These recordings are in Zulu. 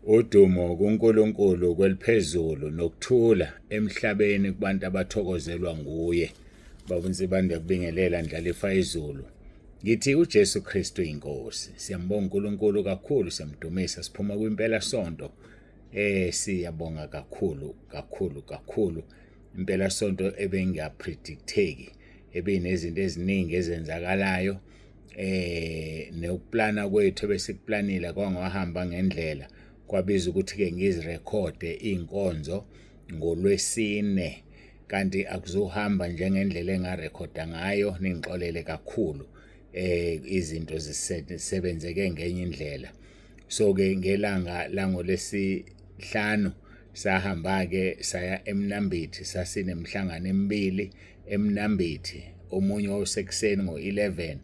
Udumo kuNkulunkulu kweliphezulu nokuthula emhlabeni kubantu abathokozelwa nguye. Baba uNsibande kubingelela ndlalifa izulu. Ngithi uJesu Kristu inkosi. Siyambonga uNkulunkulu kakhulu, siyamdumisa siphuma kwimpela sonto. Siyabonga kakhulu kakhulu kakhulu. Impela sonto ebengapredicteki, ebeyinezinto eziningi ezenzakalayo. Nokuplana kwethu ebesikuplanile kwangahamba ngendlela, kwabiza ukuthi ke ngizirekhode inkonzo ngolwesine, kanti akuzohamba njengendlela engarekhoda ngayo. Ningixolele kakhulu, izinto zisebenzeke ngenye indlela. So ke ngelanga langolesihlanu sahamba ke saya eMnambithi, sasinemhlangano emibili eMnambithi, omunye wawusekuseni ngo-11,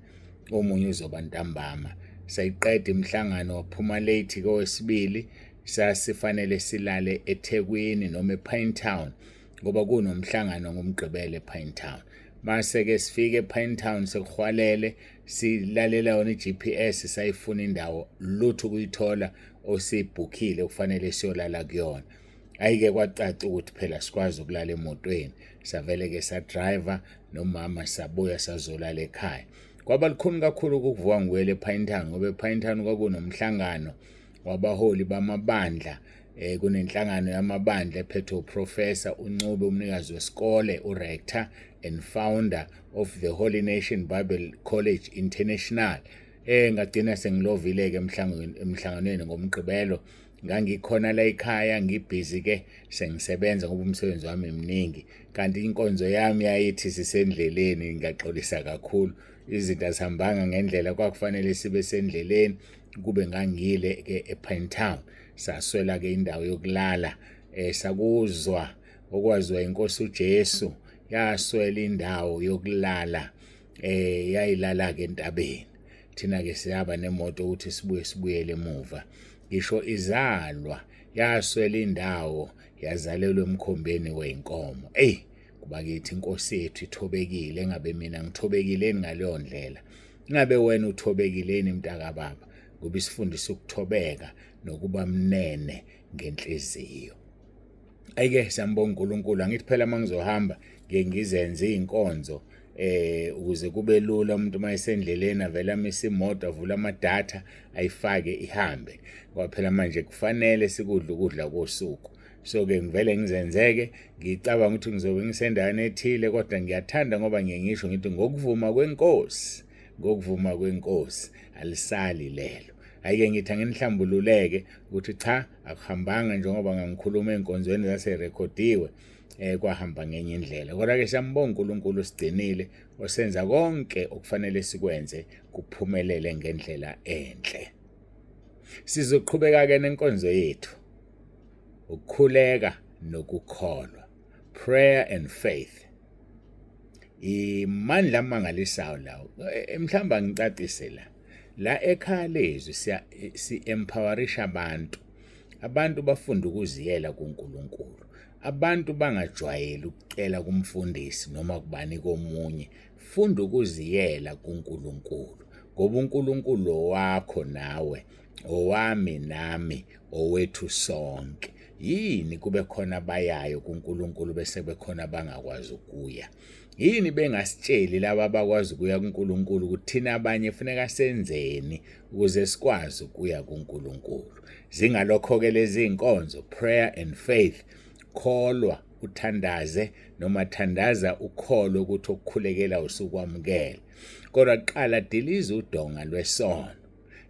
omunye uzoba ntambama. Sayiqeda imihlangano, waphuma late kowesibili. Sasifanele silale eThekwini noma ePinetown ngoba kunomhlangano ngoMgqibelo ePinetown. Mase ke sifike ePinetown sekuhwalele, silalela yona iGPS, sayifuna indawo, lutho ukuyithola osibhukhile kufanele siyolala kuyona. Ayike kwacaca ukuthi phela sikwazi ukulala emotweni, savele ke sadriver nomama sabuya sazolala ekhaya. Kwaba lukhuni kakhulu ukuvuka ngibuyele ePinetown ngoba ePinetown kwakunomhlangano wabaholi bamabandla. Kunenhlangano yamabandla ephethwe uProfessor uNcube, umnikazi wesikole, urector and founder of the Holy Nation Bible College International. Ngagcina sengilovile ke emhlanganweni ngoMgqibelo. Ngangikhona la ekhaya ngibhizi ke sengisebenza ngoba umsebenzi wami mningi, kanti inkonzo yami yayithi sisendleleni. Ngiyaxolisa kakhulu, izinto azihambanga ngendlela kwakufanele sibe sendleleni kube ngangile ke ePinetown. Saswela ke indawo yokulala, sakuzwa okwaziwa inkosi uJesu, yaswela indawo yokulala, yayilala ke entabeni. Thina ke siyaba nemoto ukuthi sibuye sibuyele emuva. Ngisho izalwa yaswela indawo, yazalelwa emkhombeni weinkomo. Ey, kuba kithi inkosi yethu ithobekile. Engabe mina ngithobekileni ngaleyo ndlela? Ingabe wena uthobekileni mntaka baba? Ngoba isifundisa ukuthobeka nokuba mnene ngenhliziyo. Ayike siyambonga uNkulunkulu. Angithi phela mangizohamba ngeke ngizenze izinkonzo ukuze kube lula umuntu mayesendleleni avela amise imoto, avula amadatha, ayifake ihambe, ngoba phela manje kufanele sikudla ukudla kosuku. So ke ngivele ngizenzeke, ngicabanga ukuthi ngizobe ngisendaweni ethile, kodwa ngiyathanda ngoba ngiye ngisho ngithi ngokuvuma kwenkosi, ngokuvuma kwenkosi alisali lelo. Ayike ngithi anginihlambululeke ukuthi cha, akuhambanga njengoba ngangikhuluma enkonzweni zaserekhodiwe, kwahamba ngenye indlela. Kodwa ke siyambonga uNkulunkulu sigcinile, osenza konke okufanele sikwenze kuphumelele ngendlela enhle. Sizoqhubeka ke nenkonzo yethu, ukukhuleka nokukholwa, prayer and faith. Imandla amangalisayo lawo. Mhlawumbe angicacise la la ekhaya lezwi siya si empowerisha abantu. Abantu bafunda ukuziyela kuNkulunkulu. Abantu bangajwayeli ukucela kumfundisi noma kubani komunye. Funda ukuziyela kuNkulunkulu, ngoba uNkulunkulu wakho nawe, owami nami, owethu sonke. Yini kube khona abayayo kuNkulunkulu bese bekhona abangakwazi ukuya? Yini bengasitsheli laba abakwazi ukuya kuNkulunkulu ukuthi thina abanye funeka senzeni ukuze sikwazi ukuya kuNkulunkulu? Zingalokho-ke lezi iy'nkonzo, prayer and faith. Kholwa uthandaze, noma thandaza ukholwe ukuthi okukhulekela usukwamukela, kodwa qala diliza udonga lwesono.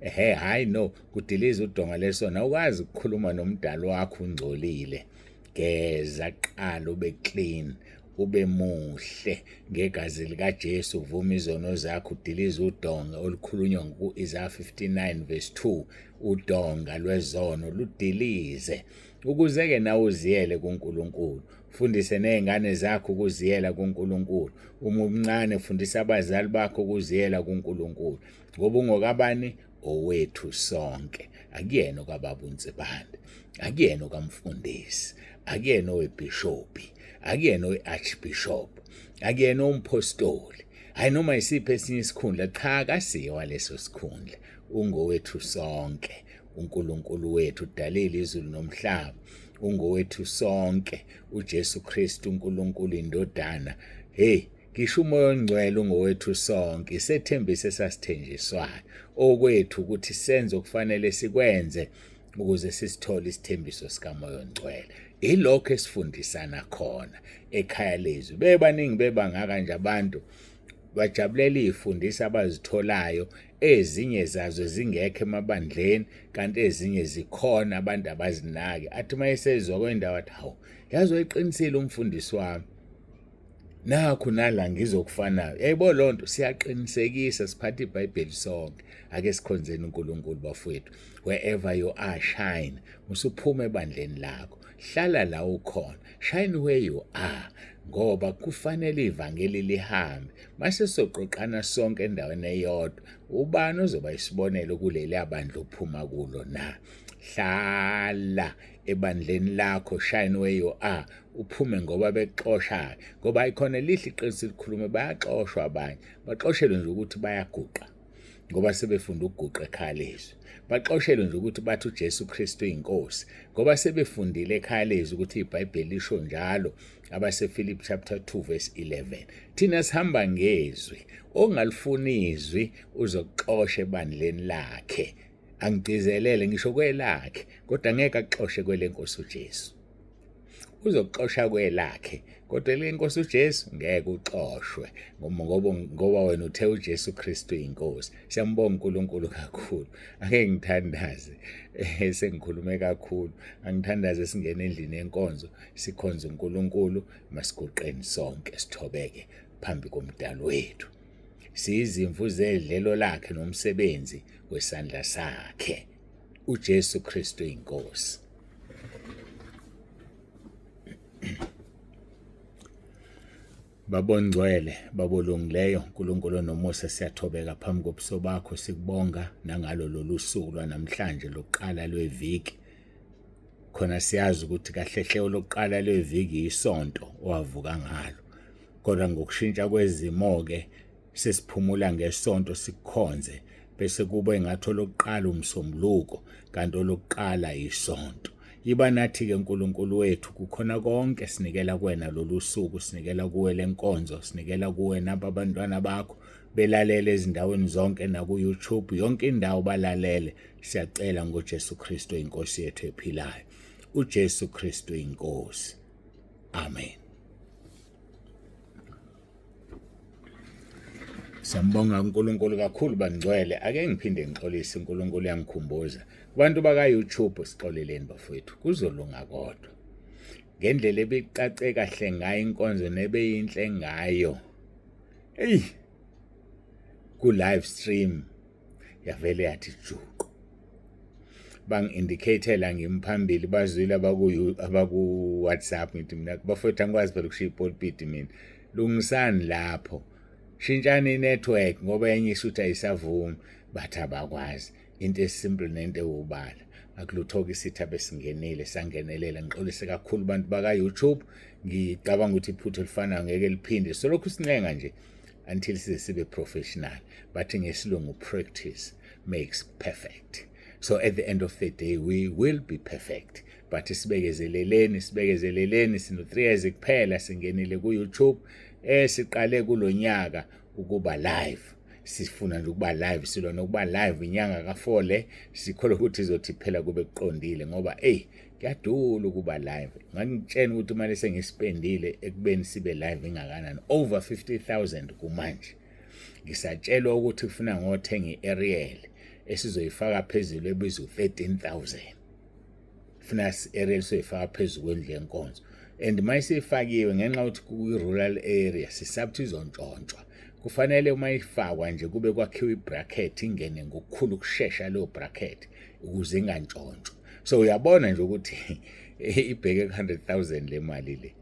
Ehe, hayi no, kudiliza udonga lesono. Awukwazi ukukhuluma nomdali wakho ungcolile. Geza qala, ube clean, ube muhle ngegazi likaJesu, uvuma izono zakho, udiliza udonga olukhulunywa ku-Isaiah 59 verse 2. Udonga lwezono ludilize ukuze-ke nawe uziyele kuNkulunkulu. Fundise nezingane zakho ukuziyela kuNkulunkulu. Uma umncane, fundisa abazali bakho ukuziyela kuNkulunkulu, ngoba ungokabani? Owethu sonke. Akuyena okababa uNsibande, akuyena okamfundisi, akuyena owebhishobhi, akuyena owe-archbishop, akuyena umpostoli, hayi noma isiphi esinye isikhundla. Cha, akasiye waleso sikhundla, ungowethu sonke. uNkulunkulu wethu udalile izulu nomhlaba, ungowethu sonke, uJesu Kristu uNkulunkulu indodana. Hey, ngisho uMoya oNgcwele ungowethu sonke, isethembiso esasithenjiswayo. Okwethu ukuthi senze okufanele sikwenze ukuze sisithole isithembiso sikaMoya oNgcwele. Ilokho esifundisana khona ekhaya lezwi. Bebaningi bebangaka nje abantu bajabulela iy'fundiso abazitholayo, ezinye zazo zingekho emabandleni kanti ezinye zikhona abantu abazinaki. Athi uma esezwa kwendawo athi, hawu, yazi wayeqinisile umfundisi wami, nakhu nala ngizokufanayo. Yayibo loo nto, siyaqinisekisa, siphatha iBhayibheli sonke. Ake sikhonzeni uNkulunkulu bafowethu. Wherever you are, shine. Usuphuma ebandleni lakho, hlala la ukhona, shine where you are, ngoba kufanele ivangeli lihambe. Mase soqoqana sonke endaweni eyodwa, ubani ozoba isibonelo kuleli bandla uphuma kulo na? Hlala ebandleni lakho, shine where you are, uphume ngoba bekuxoshayo, ngoba ayikhona lihle iqiniso likhulume, bayaxoshwa abanye, baxoshelwe nje ukuthi bayaguqa ngoba sebefunda ukuguqa ekhaya lezwi, baxoshelwe nje ukuthi bathi uJesu Kristu uyinkosi ngoba sebefundile ekhaya lezwi ukuthi iBhayibheli lisho njalo, abaseFilipi chapter 2 verse 11. Thina sihamba ngezwi, ongalifuni izwi uzokuxosha ebandleni lakhe. Angigcizelele ngisho kwelakhe, kodwa ngeke akuxoshe kwelenkosi uJesu. Uzokuxosha kwelakhe, kodwa lenkosi uJesu ngeke uxoshwe ngoba wena uthe uJesu Kristu inkosi. Siyambonga uNkulunkulu kakhulu. Ake ngithandaze, sengikhulume kakhulu. Angithandaze singene endlini yenkonzo, sikhonze uNkulunkulu. Masiguqeni sonke sithobeke phambi komdali wethu. Siyizimvu zedlelo lakhe nomsebenzi wesandla sakhe. uJesu Kristu inkosi. Babongcwele, babolungileyo, uNkulunkulu onomusa, siyathobeka phambi kobuso bakho, sikubonga nangalo lolu suku lwanamhlanje lokuqala lweviki. Khona siyazi ukuthi kahle hle olokuqala lweviki isonto owavuka ngalo. Kodwa ngokushintsha kwezimo-ke sesiphumula ngesonto sikukhonze, bese kube ngathi olokuqala umsombuluko kanti olokuqala isonto. Yiba nathi-ke Nkulunkulu wethu kukhona konke, sinikela kuwena lolu suku, sinikela kuwe lenkonzo, sinikela kuwe naba abantwana bakho belalele ezindaweni zonke naku-YouTube, yonke indawo balalele. Siyacela ngoJesu Kristu inkosi yethu ephilayo. uJesu Kristu inkosi. Amen. Siyambonga uNkulunkulu kakhulu bangcwele. Ake ngiphinde ngixolise, uNkulunkulu uyangikhumbuza. Kubantu baka YouTube, sixoleleni bafowethu, kuzolunga kodwa. Ngendlela ebicace kahle ngayo inkonzo nebeyinhle ngayo. Ey, ku live stream yavele yathi juqu. Bangi-indicatela ngimphambili, bazwile abaku WhatsApp, ngithi mina bafowethu angikwazi phela ukushiya ipulpit mina. Lungisani lapho, shintshani i-network ngoba enye ishuthi ayisavumi, bathi abakwazi. Into esimple nento ewubala, akulutho-ke isitha besingenile sangenelela. Ngixolise kakhulu bantu baka-YouTube, ngicabanga ukuthi iphutha elifanayo ngeke liphinde, solokhu sincenga nje until size sibe professional. Bathi ngesilungu practice makes perfect, so at the end of the day we will be perfect, but sibekezeleleni, sibekezeleleni. Sino 3 years kuphela singenile ku-YouTube, siqale kulonyaka ukuba live. Sifuna nje ukuba live, silwa nokuba live inyanga ka4 le, sikholwa ukuthi izothi phela kube kuqondile, ngoba ey kuyadula ukuba live. Ngangitshena ukuthi imali sengispendile ekubeni sibe live ingakanani, over 50,000 kumanje. Ngisatshelwa ukuthi kufuna ngothenga i-aerial esizoyifaka phezulu ebizwa 13,000, funa i-aerial soyifaka phezulu kwendlu yenkonzo, and mayisifakiwe, ngenxa yokuthi kuyi-rural area, sisabuthi izontshontshwa. Kufanele uma ifakwa nje kube kwakhiwa i-bracket, ingene ngokukhulu ukushesha leyo bracket ukuze ingantshontshwa. So uyabona nje ukuthi ibheke ku-100,000 le mali le,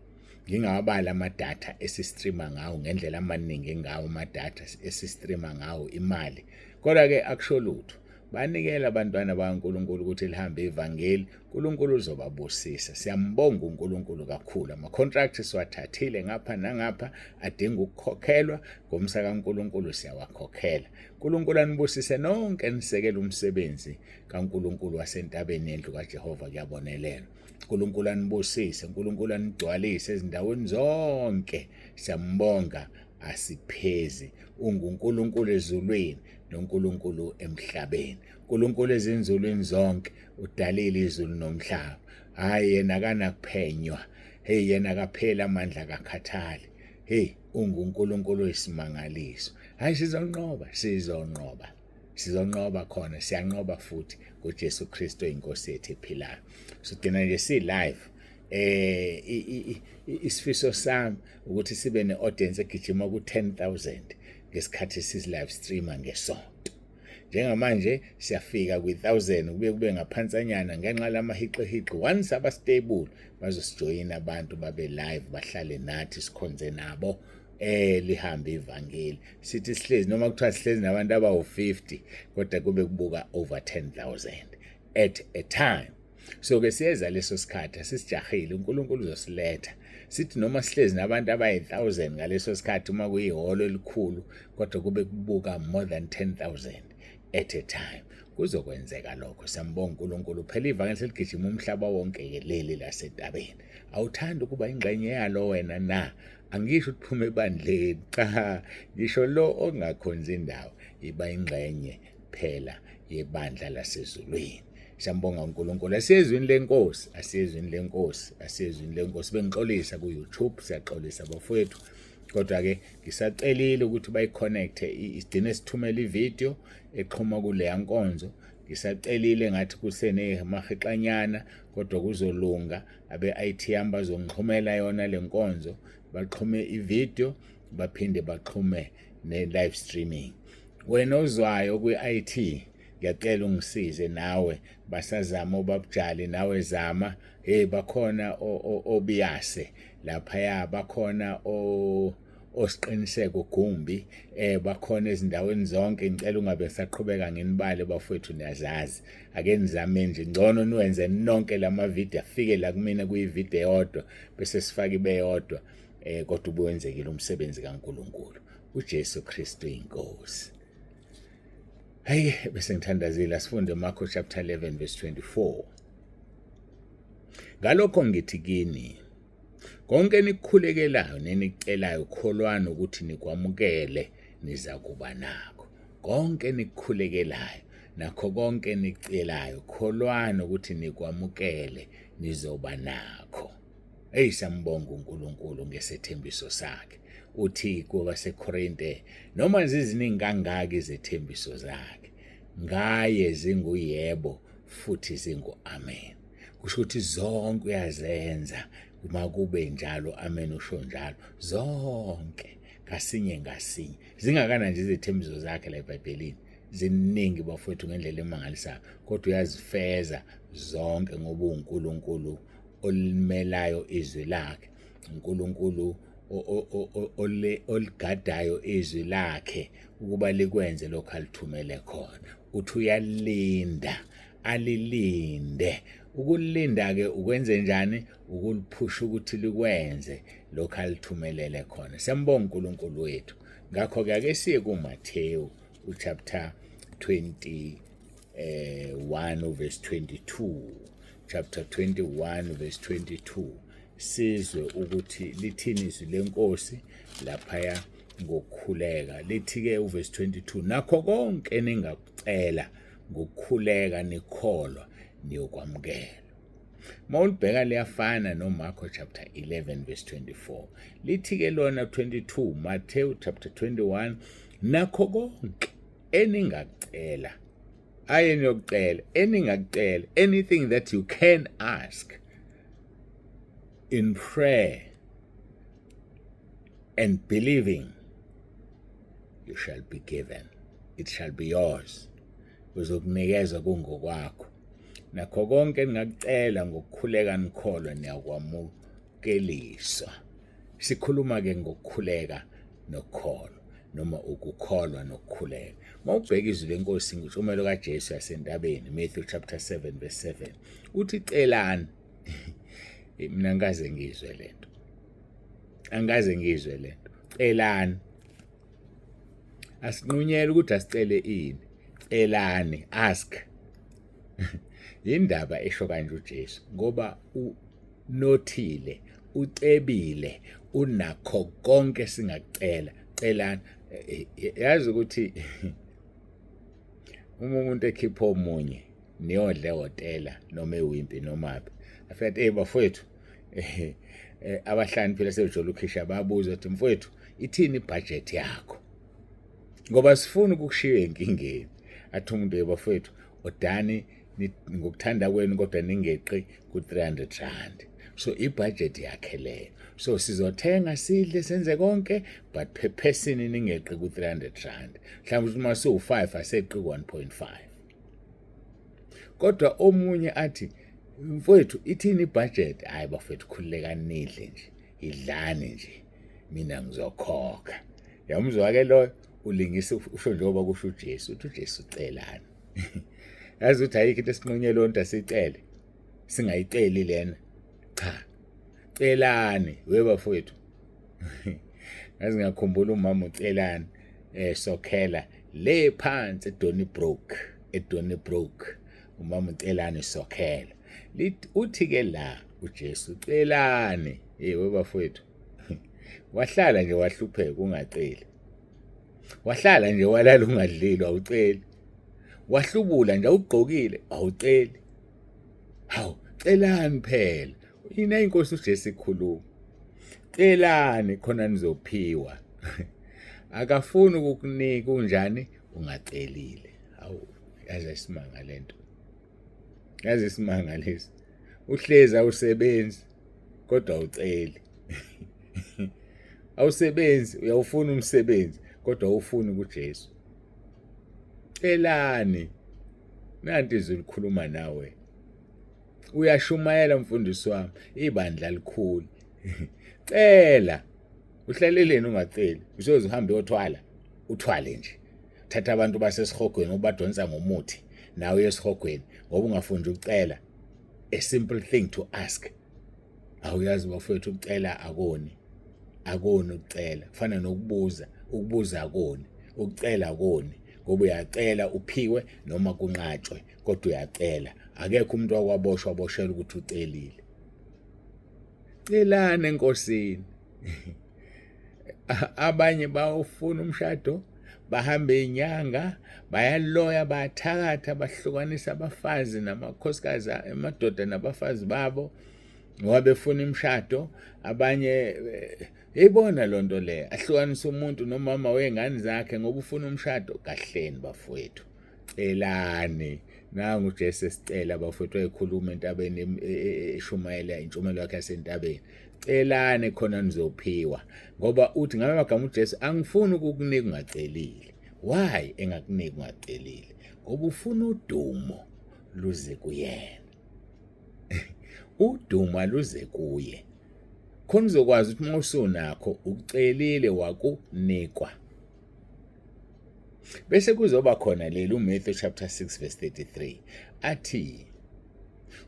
ngingawabala amadatha esistreama ngawo, ngendlela amaningi ngawo amadatha esistreama ngawo imali. Kodwa-ke akusho lutho. Banikela abantwana bakaNkulunkulu ukuthi lihambe ivangeli, uNkulunkulu uzobabusisa. Siyambonga uNkulunkulu kakhulu. Ama-contract siwathathile ngapha nangapha adinga ukukhokhelwa, ngomsa kaNkulunkulu siyawakhokhela. uNkulunkulu anibusise nonke nisekela umsebenzi kaNkulunkulu wasentabeni yendlu kaJehova kuyabonelelwa. uNkulunkulu anibusise, uNkulunkulu anigcwalise ezindaweni zonke. Siyambonga asiphezi. UnguNkulunkulu ezulwini noNkulunkulu emhlabeni. uNkulunkulu ezinzulwini zonke udalile izulu nomhlaba. Hhayi yena akanakuphenywa. Hey yena akapheli amandla akakhathali. Hey unguNkulunkulu oyisimangaliso. Hayi sizonqoba, sizonqoba. Sizonqoba khona, siyanqoba futhi ngoJesu Kristu inkosi yethu ephilayo. Sigcina nje si live isifiso sami ukuthi sibe ne-audience egijima ku-10,000 ngesikhathi sisi-live streamer ngesonto. Njengamanje siyafika kwi-1000 kubuye kube ngaphansanyana ngenxa lamahiqihiqi. Once aba stable bazosijoyina abantu babe live bahlale nathi sikhonze nabo lihambe ivangeli. Sithi sihlezi noma kuthiwa sihlezi nabantu abawu-50 kodwa kube kubuka over 10,000 at a time. So ke siyeza leso sikhathi asisijahile, uNkulunkulu uzosiletha. Sithi noma sihlezi nabantu abayi-1000 ngaleso sikhathi uma kuyihholo elikhulu kodwa kube kubuka more than 10,000 at a time. Kuzokwenzeka lokho. Siyambonga uNkulunkulu. Phela ivangeli seligijima umhlaba wonke-ke leli lasentabeni. Awuthandi ukuba ingxenye yalo wena na? Angisho ukuthi phuma ebandleni, cha, ngisho lo ongakhonzi indawo, iba ingxenye phela yebandla lasezulwini. Siyambonga uNkulunkulu. Asiyezwini lenkosi, asiyezwini lenkosi, asiyezwini lenkosi. Bengixolisa ku-YouTube, siyaxolisa bafowethu. Kodwa-ke ngisacelile ukuthi bayiconnecte, isigcine sithumela ividiyo exhuma kuleya nkonzo. Ngisacelile ngathi kusenemahixanyana kodwa kuzolunga. Abe-IT yami bazongixhumela yona le nkonzo, baxhume ividiyo baphinde baxhume ne-live streaming. Wena ozwayo kwi-IT, ngiyacela ungisize nawe, basazama obabujali nawe zama. Hey bakhona obiyase laphaya, bakhona osiqiniseko Gumbi, bakhona ezindaweni zonke. Ngicela ungabe saqhubeka nginibale bafowethu, niyazazi. Ake nizame nje, ngcono niwenze nonke lama video afike la kumina kuyivideo eyodwa bese sifake ibe yodwa, kodwa ubuwenzekile umsebenzi kaNkulunkulu. uJesu Kristu inkosi. Hey bese ngithandazile, asifunde Marko chapter 11 verse 24. Ngalokho ngithi kini, konke enikukhulekelayo nenikucelayo kholwani ukuthi nikwamukele niza kuba nakho. Konke enikukhulekelayo nakho konke enikucelayo kholwani ukuthi nikwamukele nizoba nakho. Hey siyambonga uNkulunkulu ngesethembiso sakhe. Uthi kwabaseKorinte noma ziziningi kangaka izethembiso zakhe, ngaye zinguyebo futhi zingu-amen. Kusho ukuthi zonke uyazenza, uma kube njalo amen usho njalo, zonke ngasinye ngasinye. Zingakana nje izethembiso zakhe la eBhayibhelini, ziningi bafowethu ngendlela emangalisayo, kodwa uyazifeza zonke ngoba uNkulunkulu olimelayo izwi lakhe, uNkulunkulu oligadayo izwi lakhe ukuba likwenze lokho alithumele khona. Uthi uyalinda, alilinde. Ukulinda-ke ukwenze njani? Ukuliphusha ukuthi likwenze lokho alithumelele khona. Siyambonga uNkulunkulu wethu. Ngakho-ke ake siye kuMathewu uchapter 21 verse 22. Chapter 21 verse 22. Sizwe ukuthi lithini izwi lenkosi laphaya ngokukhuleka. Lithi-ke uverse 22, nakho konke eningakucela ngokukhuleka nikholwa niyokwamukela. Mawulibheka liyafana noMarko chapter 11 verse 24. Lithi-ke lona 22, Matthew chapter 21, nakho konke eningakucela, aye niyokucela, eningakucela, anything that you can ask in prayer and believing, you shall be given. It shall be yours. Uzokunikezwa kungokwakho. Nakho konke ningakucela ngokukhuleka nikholwa niyakwamukeliswa. Sikhuluma ke ngokukhuleka nokukholwa. noma ukukholwa nokukhuleka. Uma ubheka izwi lenkosi ngentshumayelo kaJesu yasentabeni, Matthew chapter 7 verse 7, uthi celani. Mina ngikaze ngizwe lento. Angikaze ngizwe lento. Celani. Asinqunyelwe ukuthi asicele ini. Celani, ask. Yindaba esho kanje uJesu ngoba unothile, ucebile, unakho konke singakucela. Celani. Yazi ukuthi uma umuntu ekhipha omunye niyodla ehhotela noma eWimpy nomaphi, afike athi, "Hey bafowethu," abahlanu phela sebejwayele ukukhisha, bayabuza ukuthi, "Mfowethu, ithini ibhajethi yakho? Ngoba sifuna ukukushiya enkingeni." Athi umuntu, "Hey bafowethu, odani ngokuthanda kwenu kodwa ningeqi ku-300 rand." So ibhajethi yakhe leyo. So sizothenga, sidle, senze konke, but per person ningeqi ku-300 rand. Mhlawumbe uma siwu-5 aseqi ku-1.5. Kodwa omunye athi, "Mfowethu, ithini ibudget?" "Hayi bafowethu, khululekani nidle nje, idlani nje, mina ngizokhokha." Yamuzwa-ke loyo ulingisa usho njengoba kusho uJesu, uthi uJesu celani. Yazi ukuthi ayikho into esinqunyelwe onto asicele, singayiceli lena. Cha, celani we bafowethu. Ngaze ngiyakhumbula umama uCelani Sokhela le phansi eDonnybrook, eDonnybrook, umama uCelani Sokhela. Uthi ke la uJesu celani. Hey we bafowethu, wahlala nje wahlupheka ungaceli, wahlala nje walala ungadlile awuceli, wahlubula nje awugqokile awuceli. Hawu, celani phela. Ina inkosi uJesu ikhuluma, celani khona nizophiwa. Akafuni ukukunika unjani ungacelile. Hawu, yazi isimanga lento, yazi isimanga lesi. Uhlezi awusebenzi kodwa awuceli. Awusebenzi, uyawufuna umsebenzi kodwa awufuni kuJesu. Celani. Nanti izwi likhuluma nawe. Uyashumayela mfundisi wami, ibandla likhulu. Cela. Uhlaleleni ungaceli? Usoze uhambe uyothwala, uthwale nje. Thatha abantu basesihogweni ubadonsa ngomuthi, nawe uye esihogweni ngoba ungafundi ukucela. A simple thing to ask. Awuyazi bafowethu, ukucela akoni. Akoni ukucela. Kufana nokubuza, ukubuza akoni, ukucela akoni. Ngoba uyacela uphiwe noma kunqatshwe, kodwa uyacela. Akekho umuntu wakwaboshwa aboshela ukuthi ucelile. Celani enkosini. Abanye bawufuna umshado, bahambe inyanga, bayaloya, bayathakatha, bahlukanisa abafazi namakhosikazi, amadoda nabafazi babo ngoba befuna imishado. Abanye yayibona lonto le, ahlukanisa umuntu nomama wengane zakhe ngoba ufuna umshado. Kahleni bafowethu, celani. Nangu uJesu esicela bafowethu, wayekhuluma entabeni eshumayela intshumayelo yakhe yasentabeni. Celani khona nizophiwa, ngoba uthi ngabe amagama uJesu, angifuni ukukunika ungacelile. Why engakunika ungacelile? Ngoba ufuna udumo luze kuyena. Udumo aluze kuye, khona uzokwazi ukuthi uma usunakho ucelile wakunikwa. Bese kuzoba khona leli uMatthew chapter 6 verse 33 athi,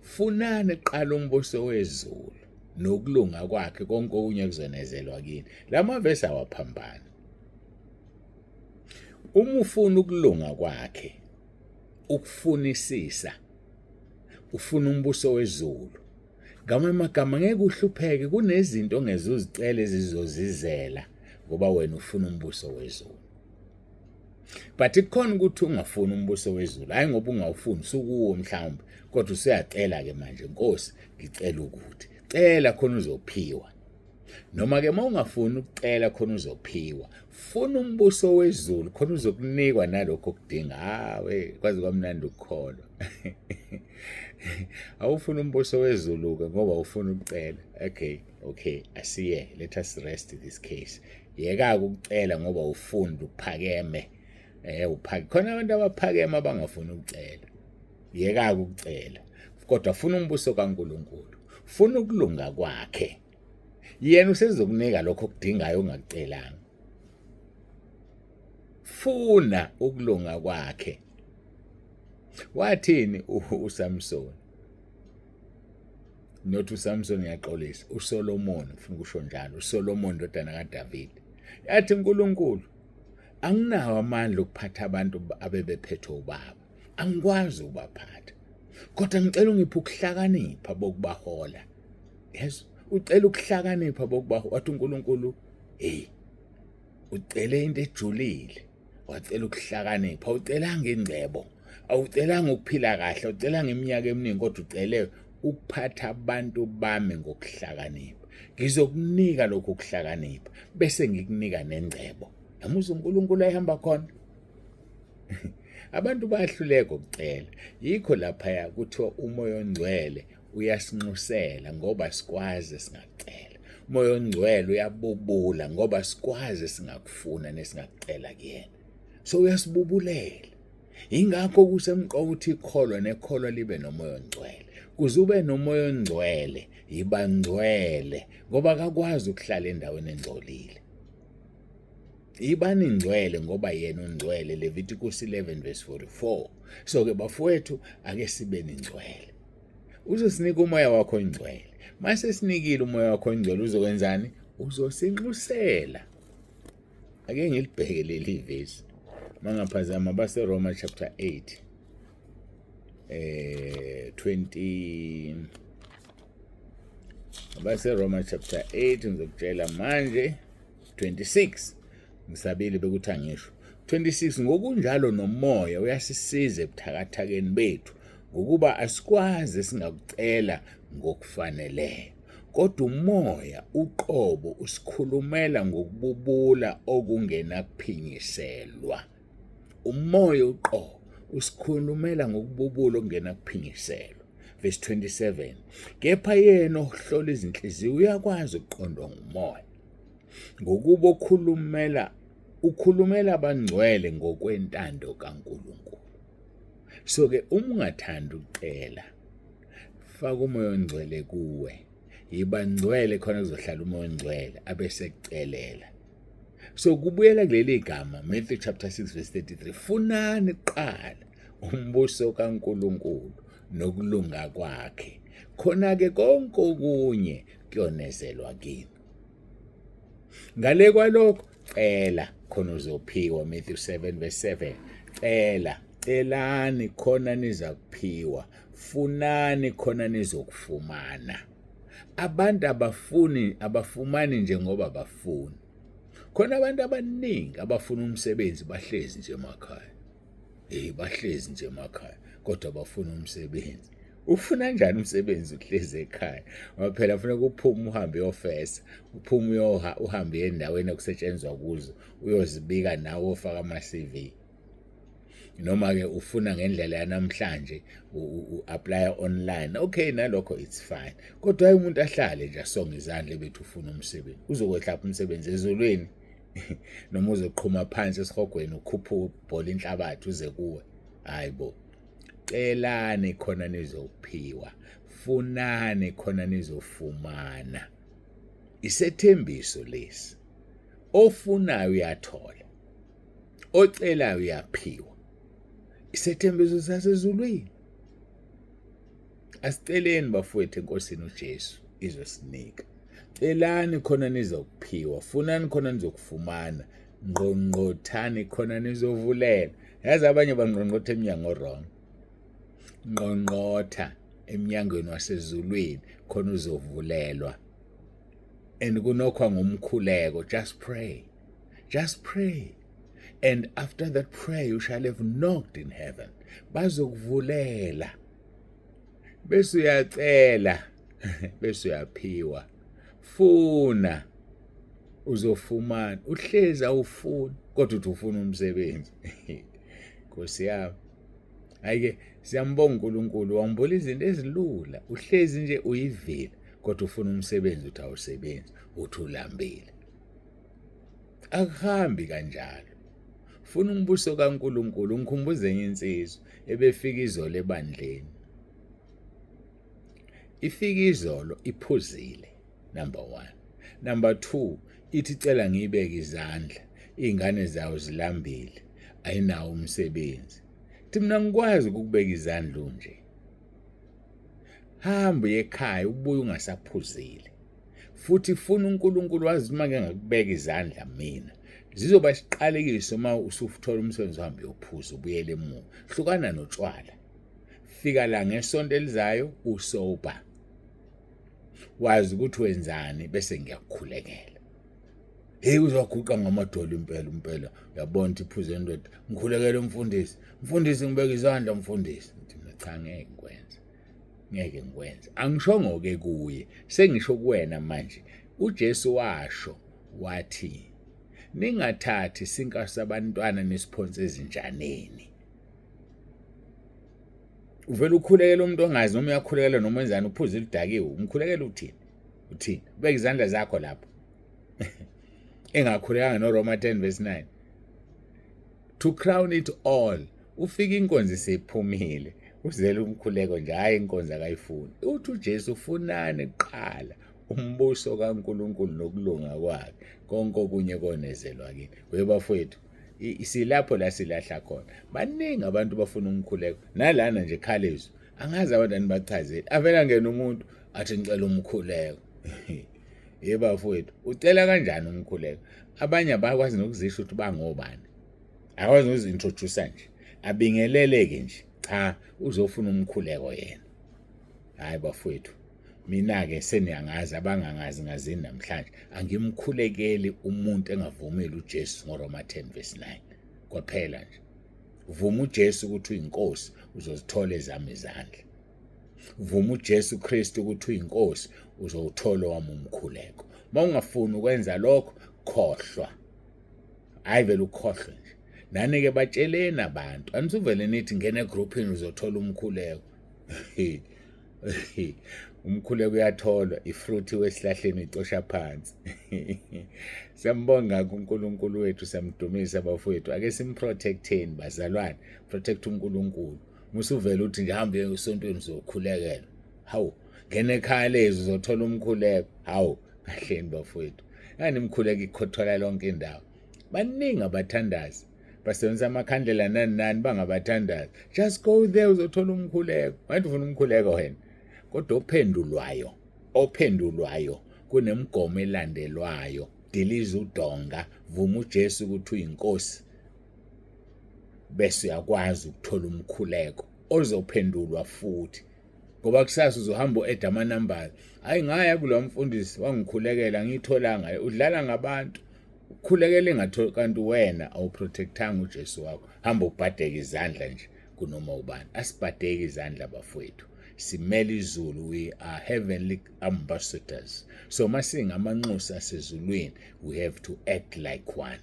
funani qala umbuso wezulu nokulunga kwakhe, konke okunye kuzonezelwa kini. Lama verse awaphambani. Uma ufuna ukulunga kwakhe, ukufunisisa, ufuna umbuso wezulu, ngamanye amagama ngeke uhlupheke. Kunezinto ongeze uzicele ezizozizela ngoba wena ufuna umbuso wezulu. But kukhona ukuthi ungafuni umbuso wezulu, hayi ngoba ungawufuni, sukuwo mhlawumbe, kodwa usuyacela-ke manje, Nkosi ngicela ukuthi, cela khona uzophiwa. Noma ke uma ungafuni ukucela khona uzophiwa, funa umbuso wezulu khona uzokunikwa nalokho okudinga. Hawe, kwaze kwamnandi ukukholwa. Awufuna umbuso wezulu-ke ngoba ufuna ukucela. Okay, asiye, let us rest this case. Yeka-ke ukucela ngoba ufunda uphakeme. Uphake khona abantu abaphakeme abangafuni ukucela. Yeka-ke ukucela, kodwa funa umbuso kaNkulunkulu, funa ukulunga kwakhe, yena usezokunika lokho okudingayo ungakucelanga. Funa ukulunga kwakhe. Wathini uSamson? Not uSamson, ngiyaxolisa, uSolomon, ngifuna ukusho njalo, uSolomon ndodana kaDavid. Yathi uNkulunkulu, anginawo amandla okuphatha abantu abebephethwe ubaba. Angikwazi ukubaphatha. Kodwa ngicela ungiphe ukuhlakanipha bokubahola. Yes, ucela ukuhlakanipha bokubahola. Wathi uNkulunkulu, hey, ucele into ejulile. Wacela ukuhlakanipha, awucelanga ingcebo, awucelanga ukuphila kahle, awucelanga iminyaka eminingi, kodwa ucele ukuphatha abantu bami ngokuhlakanipha. Ngizokunika lokhu kuhlakanipha bese ngikunika nengcebo. Yamuza uNkulunkulu ayihamba khona. Abantu bayahluleka ukucela. Yikho laphaya kuthiwa uMoya oNgcwele uyasinxusela ngoba sikwazi singakucela. Umoya oNgcwele uyabubula ngoba sikwazi singakufuna nesingakucela kuyena. So uyasibubulela. Ingakho kusemqoka ukuthi ikholwa nekholwa libe noMoya oNgcwele. Kuze ube noMoya oNgcwele, yiba ngcwele ngoba akakwazi ukuhlala endaweni engcolile. Yibani ngcwele ngoba yena ungcwele, Leviticus 11 verse 44. So ke bafowethu, ake sibeni ngcwele. Uzosinika umoya wakho ongcwele. Mase sinikile umoya wakho ongcwele uzokwenzani? Uzosinxusela. Ake ngilibheke leli vesi. Mangaphazama baseRoma chapter 8 20, abaseRoma chapter 8, ngizokutshela manje, 26, ngisabile bekuthi angisho 26. Ngokunjalo nomoya uyasisiza ebuthakathakeni bethu, ngokuba asikwazi singakucela ngokufaneleyo, kodwa umoya uqobo usikhulumela ngokububula okungenakuphinyiselwa. Umoya uqobo usikhulumela ngokububula okungenakuphinyiselwa. Verse 27, kepha yena ohlola izinhliziyo uyakwazi ukuqondwa ngumoya, ngokuba ukhulumela abangcwele ngokwentando kaNkulunkulu. So ke uma ungathanda ukucela, faka umoya ongcwele kuwe, yiba ngcwele khona kuzohlala umoya ongcwele abesekucelela. So kubuyela kuleli gama Matthew chapter 6 verse 33, funani kuqala umbuso kaNkulunkulu nokulunga kwakhe, khona ke konke okunye kuyonezelwa kini. Ngale kwalokho, cela khona uzophiwa, Matthew 7 verse 7. Cela, celani khona niza kuphiwa, funani khona nizokufumana. Abantu abafuni, abafumani nje ngoba bafuni. Khona abantu abaningi abafuna umsebenzi bahlezi nje emakhaya. Bahlezi nje emakhaya kodwa bafuna umsebenzi. Ufuna kanjani umsebenzi uhlezi ekhaya? Ngoba phela kufuneka uphume uhambe uyofesa, uphume uhambe endaweni okusetshenzwa kuzo, uyozibika nawe ofaka ama-CV. Noma ke ufuna ngendlela yanamhlanje u-apply online, okay, nalokho it's fine. Kodwa hayi umuntu ahlale nje asonge izandla bethu ufuna umsebenzi. Uzokwehla umsebenzi ezulwini noma uzoqhuma phansi esihogweni ukhuphuke ubhola inhlabathi uze kuwe? Hayibo, celani khona nizophiwa, funani khona nizofumana. Isethembiso lesi, ofunayo uyathola, ocelayo uyaphiwa. Isethembiso sasezulwini. Asiceleni bafowethu eNkosini uJesu, izosinika. Celani khona nizokuphiwa, funani khona nizokufumana, ngqongqothani khona nizovulela. Yazi abanye bangqongqotha eminyango wrong. Ngqongqotha eminyangweni wasezulwini khona uzovulelwa. And kunokhwa ngomkhuleko, just pray. Just pray. And after that prayer you shall have knocked in heaven. Bazokuvulela. Bese uyacela, bese uyaphiwa. Funa uzofumana. Uhlezi awufuni kodwa uthi ufuna umsebenzi. Nkosi yami. Ayike siyambonga uNkulunkulu, wambula izinto ezilula. Uhlezi nje uyivila kodwa ufuna umsebenzi, uthi awusebenzi, uthi ulambile. Akuhambi kanjalo. Funa umbuso kaNkulunkulu. Ngikhumbuze enye insizwa ebefika izolo ebandleni. Ifika izolo iphuzile, number 1. Number 2, ithi cela ngiyibeke izandla. Iy'ngane zawo zilambile, ayinawo umsebenzi. Thi mina ngikwazi ukukubeka izandla unje. Hamba uye ekhaya ubuye ungasaphuzile. Futhi funa uNkulunkulu wazi uma ngeke ngakubeka izandla mina. Zizoba isiqalekiso uma usuthola umsebenzi uhambe uyophuza ubuyele emuva. Hlukana notshwala. Fika la ngesonto elizayo usober. Wazi ukuthi wenzani bese ngiyakukhulekela. Hey uzoguqa ngamadolo impela impela uyabona ukuthi iphuze indoda ngikhulekele umfundisi mfundisi ngibeka izandla mfundisi ngithi mina cha ngeke ngikwenze ngeke ngikwenze angishongo ke kuye sengisho kuwena manje uJesu washo wathi ningathathi isinkwa sabantwana nisiphonse ezinjaneni uvela ukhulekela umuntu ongazi noma uyakhulekela noma wenzani uphuze udakiwe umkhulekela uthini uthini ubeka izandla zakho lapho engakhulekanga noRoma 10 verse 9 to crown it all ufika inkonzo isiphumile uzele umkhuleko nje hayi inkonzo akayifuni uthi uJesu ufunani kuqala umbuso kaNkuluNkulu nokulunga kwakhe konke okunye konezelwa kini webafowethu silapho la silahla khona baningi abantu bafuna umkhuleko nalana nje khalezwi angazi abantu anibachazeli avela ngena umuntu athi ngicela umkhuleko Ye bafowethu, ucela kanjani umkhuleko? Abanye abakwazi nokuzisho ukuthi bangobani. Akwazi nokuzi-introduce nje. Abingeleleke nje. Cha, uzofuna umkhuleko yena. Hayi bafowethu. Mina-ke seniyangazi abangangazi ngazini namhlanje. Angimkhulekeli umuntu engavumeli uJesu ngoRoma 10 verse 9. Kwaphela nje. Vuma uJesu ukuthi uyinkosi uzozithola ezami izandla. Vuma uJesu Kristu ukuthi uyinkosi uzowuthola owami umkhuleko. Uma ungafuni ukwenza lokho khohlwa. Hayi vele ukhohlwe nje. Nani-ke batsheleni abantu anisuvele nithi ngena egruphini uzothola umkhuleko. Umkhuleko uyatholwa ifruit wesihlahleni icosha phansi. Siyambonga kuNkulunkulu wethu siyamdumisa bafowethu ake simprotecteni bazalwane protect uNkulunkulu. Musuvele uthi nje hambe esontweni uzokhulekela. Hawu, ngena ekhaya lezi uzothola umkhuleko. Hawu, kahleni bafowethu. Yani imkhuleko ikhothola lonke indawo. Baningi abathandazi. Basebenzisa amakhandlela nani nani bangabathandazi. Just go there uzothola umkhuleko. Wathi ufuna umkhuleko wena. Kodwa ophendulwayo, ophendulwayo kunemigomo elandelwayo. Diliza udonga, vuma uJesu ukuthi uyinkosi. Bese uyakwazi ukuthola umkhuleko ozophendulwa futhi ngoba kusasa uzohamba u-add ama-numbers hhayi ngaya kulo mfundisi wangikhulekela ngiyitholanga udlala ngabantu ukhulekela engatholi kanti wena awuprotectanga uJesu wakho hamba ubhadeke izandla nje kunoma ubani asibhadeke izandla bafowethu simele izulu we are heavenly ambassadors so masingamanxusa asezulwini we have to act like one.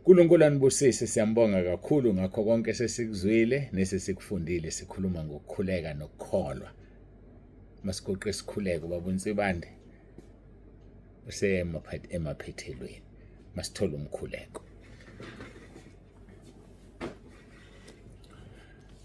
uNkulunkulu anibusise siyambonga kakhulu ngakho konke sesikuzwile nesesikufundile sikhuluma ngokukhuleka nokukholwa. Masigoqe sikhuleke baba uNsibande usemaphethelweni. Masithole umkhuleko.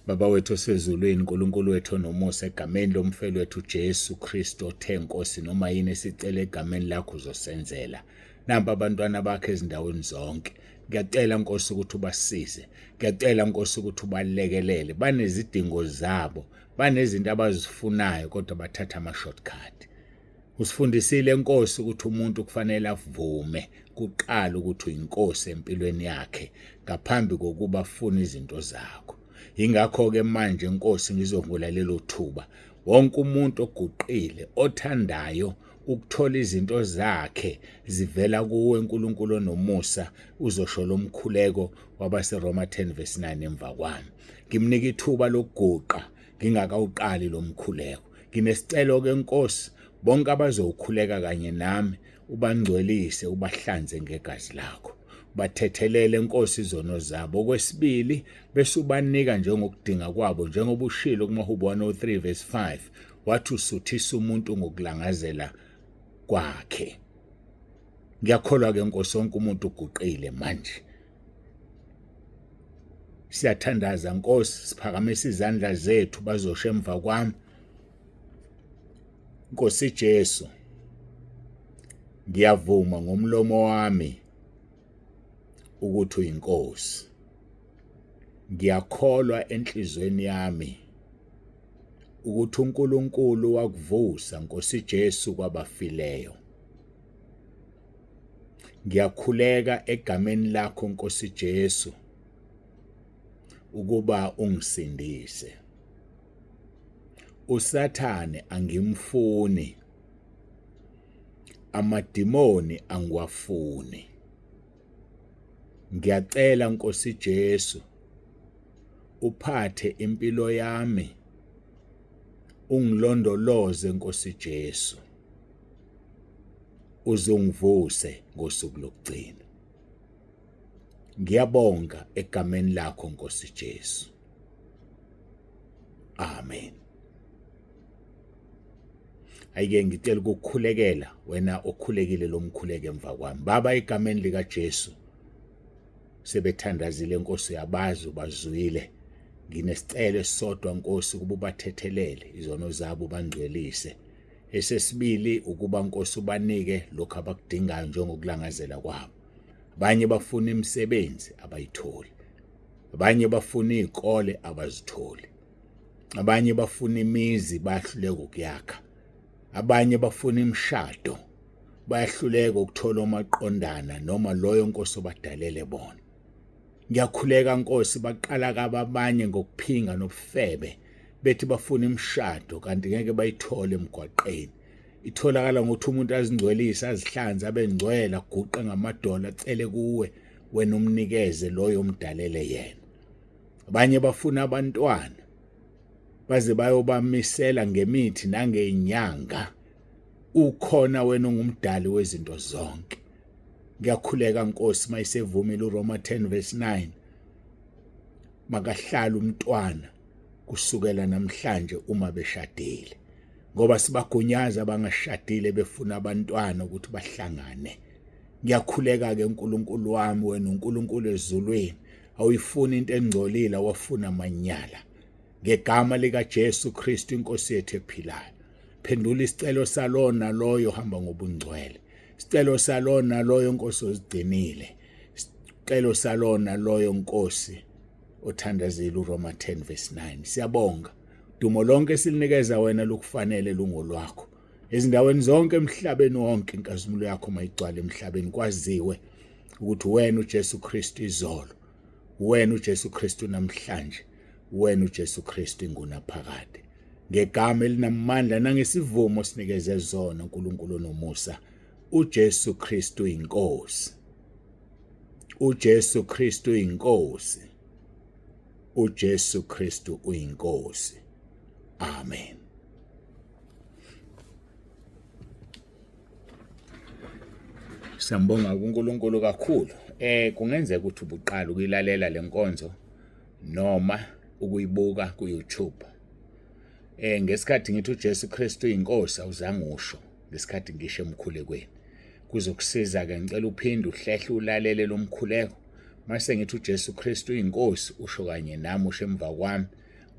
Baba wethu osezulwini, uNkulunkulu wethu onomusa, egameni lomfeli wethu uJesu Kristu othe Nkosi noma yini esicela egameni lakho uzosenzela. Nampa abantwana bakhe ezindaweni zonke. Ngiyacela Nkosi ukuthi ubasize. Ngiyacela Nkosi ukuthi ubalekelele. Banezidingo zabo, banezinto abazifunayo kodwa bathatha ama-shortcut. Usifundisile Nkosi ukuthi umuntu kufanele avume kuqala ukuthi uyinkosi empilweni yakhe ngaphambi kokuba afune izinto zakho. Yingakho-ke manje Nkosi ngizovula lelo thuba. Wonke umuntu oguqile othandayo ukuthola izinto zakhe zivela kuwe uNkulunkulu onomusa uzosho lomkhuleko wabaseRoma 10 verse 9 emva kwami. Ngimnika ithuba lokuguqa ngingakawuqali lo mkhuleko. Nginesicelo-ke Nkosi, bonke abazowukhuleka kanye nami ubangcwelise ubahlanze ngegazi lakho. Bathethelele Nkosi izono zabo. Okwesibili bese ubanika njengokudinga kwabo njengoba ushilo kumaHubo 103 verse 5 wathi usuthisa umuntu ngokulangazela kwakhe. Ngiyakholwa ke Nkosi wonke umuntu uguqile manje. Siyathandaza Nkosi, siphakamisa izandla zethu bazosho emva kwami. Nkosi Jesu, ngiyavuma ngomlomo wami ukuthi uyinkosi. Ngiyakholwa enhlizweni yami ukuthi uNkulunkulu wakuvusa Nkosi Jesu kwabafileyo. Ngiyakhuleka egameni lakho Nkosi Jesu ukuba ungisindise. USathane angimfuni, amadimoni angiwafuni. Ngiyacela Nkosi Jesu uphathe impilo yami ungilondoloze Nkosi Jesu uzungivuse ngosuku lokugcina. Ngiyabonga egameni lakho Nkosi Jesu. Amen. Ayike ngicela ukukhulekela wena okhulekile lomkhuleke emva kwami. Baba egameni lika Jesu sebethandazile Nkosi uyabazi ubazwile. Nginesicelo esisodwa Nkosi ukuba ubathethelele izono zabo bangcwelise. Esesibili ukuba Nkosi ubanike lokho abakudingayo njengokulangazela kwabo. Abanye bafuna imisebenzi abayitholi. Abanye bafuna izikole abazitholi. Abanye bafuna imizi bayahluleka ukuyakha. Abanye bafuna imishado bayahluleka ukuthola omaqondana noma loyo Nkosi obadalele bona. Ngiyakhuleka Nkosi baqala kabi abanye ngokuphinga nobufebe bethi bafuna imishado kanti ngeke bayithole emgwaqeni. Itholakala ngokuthi umuntu azingcwelise azihlanze abe ngcwele aguqe ngamadolo acele kuwe wena umnikeze loyo omdalele yena. Abanye bafuna abantwana baze bayobamisela ngemithi nangenyanga. Ukhona wena ongumdali wezinto zonke. Ngiyakhuleka Nkosi mayisevumile uRoma 10 verse 9 makahlala umntwana kusukela namhlanje uma beshadile ngoba sibagunyaza abangashadile befuna abantwana ukuthi bahlangane. Ngiyakhuleka ke uNkulunkulu wami wena uNkulunkulu ezulwini awuyifuni into engcolile awafuna amanyala ngegama lika Jesu Kristu inkosi yethu ephilayo. Phendula isicelo salona loyo hamba ngobungcwele. Isicelo salona loyo Nkosi ozigcinile. Isicelo salona loyo Nkosi othandazile uRoma 10 verse 9. Siyabonga. Dumo lonke silinikeza wena lokufanele lungolwakho. Ezindaweni zonke emhlabeni wonke inkazimulo yakho mayigcwale emhlabeni kwaziwe ukuthi wena uJesu Kristu izolo, wena uJesu Kristu namhlanje, wena uJesu Kristu ingunaphakade. Ngegama elinamandla nangesivumo sinikeze zona uNkulunkulu onomusa, uJesu Kristu inkosi. uJesu Kristu inkosi. uJesu Kristu uyinkosi. Amen. Siyambonga kuNkulunkulu kakhulu. Kungenzeka ukuthi ubuqala ukuyilalela lenkonzo noma ukuyibuka ku YouTube. Ngesikhathi ngithi uJesu Kristu uyinkosi awuzange usho ngesikhathi ngisho emkhulekweni. Kuzokusiza ke ngicela uphinde uhlehle ulalele lomkhuleko. Mase ngithi uJesu Kristu uyinkosi usho kanye nami usho emva kwami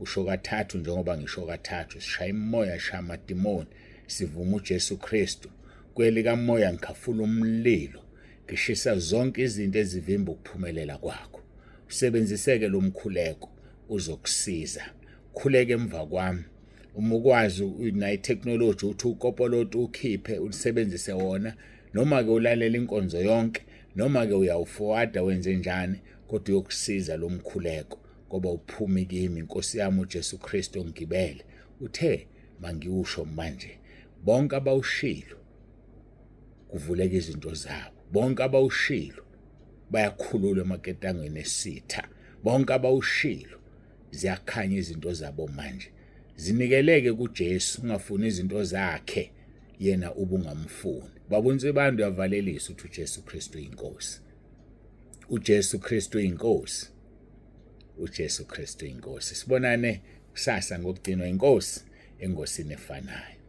usho kathathu njengoba ngisho kathathu sishaya imoya shaya amadimoni sivuma uJesu Kristu kwelikamoya ngikhafula umlilo ngishisa zonke izinto ezivimba ukuphumelela kwakho. Usebenziseke lo mkhuleko uzokusiza. Khuleka emva kwami uma ukwazi unayo ithekhinoloji uthi ukopolota ukhiphe ulisebenzise wona noma ke ulalela inkonzo yonke noma ke uyawufowada wenze njani kodwa uyokusiza lo mkhuleko ngoba uphumi kimi inkosi yami uJesu Kristu ongibele uthe mangiwusho manje bonke abawushilo kuvuleka izinto zabo bonke abawushilo bayakhululwa emaketangweni esitha bonke abawushilo ziyakhanya izinto zabo manje zinikeleke kuJesu ungafuni izinto zakhe yena ubungamfuni babonse bantu uyavalelisa uthi uJesu Kristu inkosi uJesu Kristu inkosi uJesu Kristu inkosi sibonane kusasa ngokugcinwa inkosi engosini efanayo.